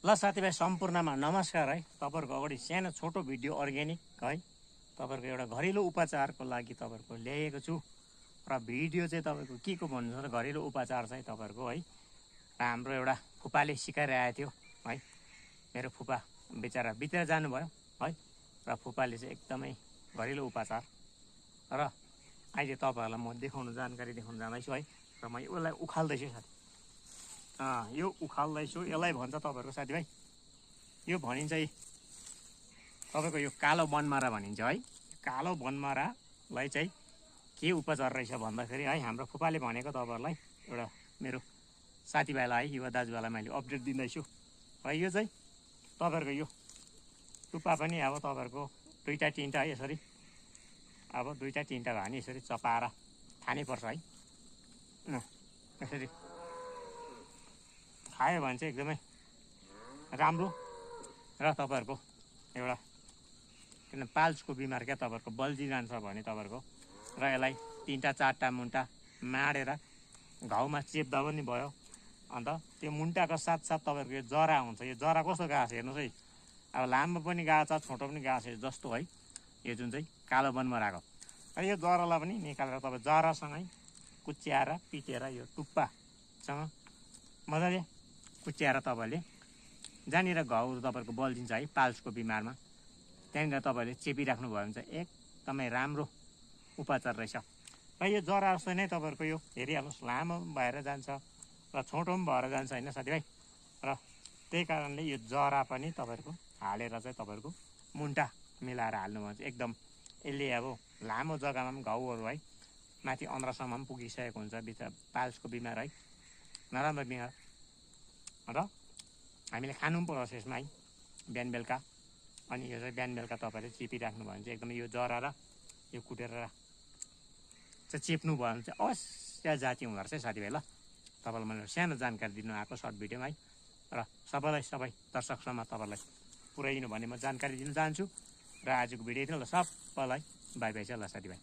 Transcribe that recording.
ल साथीभाइ सम्पूर्णमा नमस्कार है। तपाईँहरूको अगाडि सानो छोटो भिडियो अर्ग्यानिक है तपाईँहरूको एउटा घरेलु उपचारको लागि तपाईँहरूको ल्याएको छु र भिडियो चाहिँ तपाईँको के को भन्नु छ घरेलु उपचार चाहिँ तपाईँहरूको है हाम्रो एउटा फुपाले सिकाइरहेको थियो है। मेरो फुपा बेचारा बितेर जानुभयो है र फुपाले चाहिँ एकदमै घरेलु उपचार र अहिले तपाईँहरूलाई म जानकारी देखाउन जाँदैछु है। र म यसलाई उखाल्दैछु साथी। यो उखाल्दैछु, यसलाई भन्छ तपाईँहरूको साथीभाइ, यो भनिन्छ तपाईँको यो कालो बनमारा भनिन्छ है। कालो बनमारालाई चाहिँ के उपचार रहेछ भन्दाखेरि है हाम्रो फुपाले भनेको तपाईँहरूलाई एउटा मेरो साथीभाइलाई युवा दाजुभाइलाई मैले अपडेट दिँदैछु है। यो चाहिँ तपाईँहरूको यो टुप्पा पनि अब तपाईँहरूको दुईवटा तिनवटा है यसरी अब दुईवटा तिनवटा भयो भने यसरी चपाएर खानैपर्छ है। यसरी खायो भने चाहिँ एकदमै राम्रो र तपाईँहरूको एउटा किन पाल्सको बिमार क्या तपाईँहरूको बल्झी जान्छ भने तपाईँहरूको र यसलाई तिनवटा चारवटा मुन्टा माडेर घाउमा चेप्दा पनि भयो। अन्त त्यो मुन्टाको साथसाथ तपाईँहरूको यो जरा हुन्छ। यो जरा कस्तो गाछ हेर्नुहोस् है। अब लामो पनि गाछ छोटो पनि गाछ जस्तो है यो जुन चाहिँ कालो बनमाराको। र यो जरालाई पनि निकालेर तपाईँ जरासँगै कुच्याएर पिटेर यो टुप्पासँग मजाले कुच्याएर तपाईँले जहाँनिर घाउ तपाईँहरूको बल्झिन्छ है पाल्सको बिमारमा त्यहाँनिर तपाईँले चेपिराख्नु भयो भने चाहिँ एकदमै राम्रो उपचार रहेछ। र यो जरा जस्तो नै तपाईँहरूको यो हेरिहाल्नुहोस् लामो भएर जान्छ र छोटो पनि भएर जान्छ होइन साथीभाइ। र त्यही कारणले यो जरा पनि तपाईँहरूको हालेर चाहिँ तपाईँहरूको मुन्टा मिलाएर हाल्नु भयो भने चाहिँ एकदम यसले अब लामो जग्गामा पनि घाउहरू है माथि अन्द्रसम्म पनि पुगिसकेको हुन्छ बिचरा पाल्सको बिमार है नराम्रो बिमार। र हामीले खानु पनि पर्छ यसमा है बिहान बेलुका। अनि यो चाहिँ बिहान बेलुका तपाईँले चिपिराख्नु भयो भने चाहिँ एकदमै यो जरा र यो कुटेर चाहिँ चेप्नु भयो भने चाहिँ अवश्य जाती हुँदो रहेछ है साथीभाइ। ल तपाईँलाई मैले सानो जानकारी दिनु आएको सर्ट भिडियोमा है। र सबैलाई सबै दर्शकसम्म तपाईँलाई पुऱ्याइदिनु भन्ने म जानकारी दिन चाहन्छु। र आजको भिडियो थियो ल सबैलाई बाई बाई चाहिँ ल साथीभाइ।